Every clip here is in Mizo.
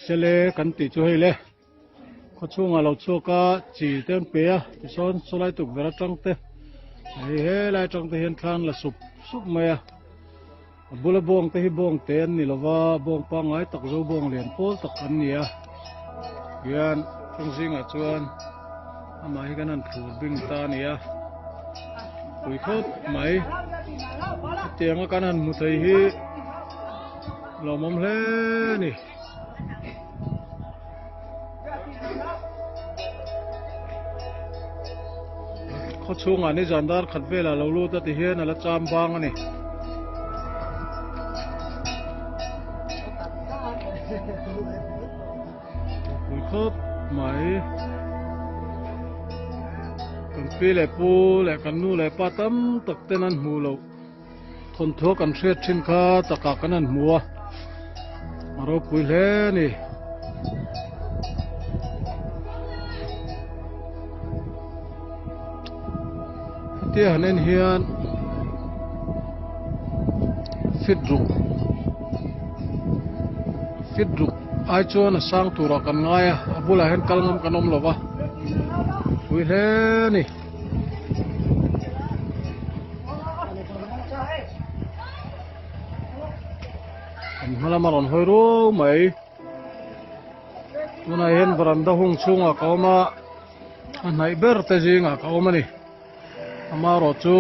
Sele kan tih chu hei le khaw chhungah lo chhuak a chi te an pe a tichuan sawlai tukverh atang te hei helai atang te hian thla an la sup sup mai a a bula bawng te hi bawng te an ni lova bawng pangngai tak zo bawng lian pawl tak an ni a hian chung zingah chuan amah hi kan han thlur bing ta a ni a pui khawp mai hetianga kan han hmu thei hi lawmawm hle a ni. Khaw chhungah ni zan dar khat velah lo lut a ti hian a la cham bang a ni. Pui khawp mai. Kan pi leh pu leh kan nu leh pa tam tak ten an hmuh loh. Thawnthaw kan hriat thin kha takah kan han hmu a, a ropui hle a ni. Hetia han en hian fit ruk fit ruk ai chuan a sang turah kan ngai a, a bulah hian kal ngam kan awm lo va, pui hle a ni. An hma lama rawn hawi ruau mai tunah hian varanda hung chhungah ka awm a a hnaih ber te zingah ka awm a ni amaherawh chu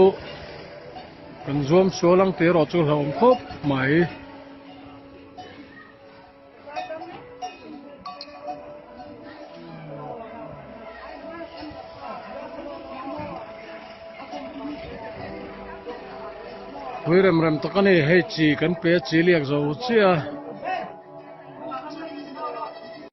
kan zuam sual ang tih erawh chu hlauhawm khawp mai. Pui rem rem tak a ni hei chi kan pe a chi liak zo chiah a.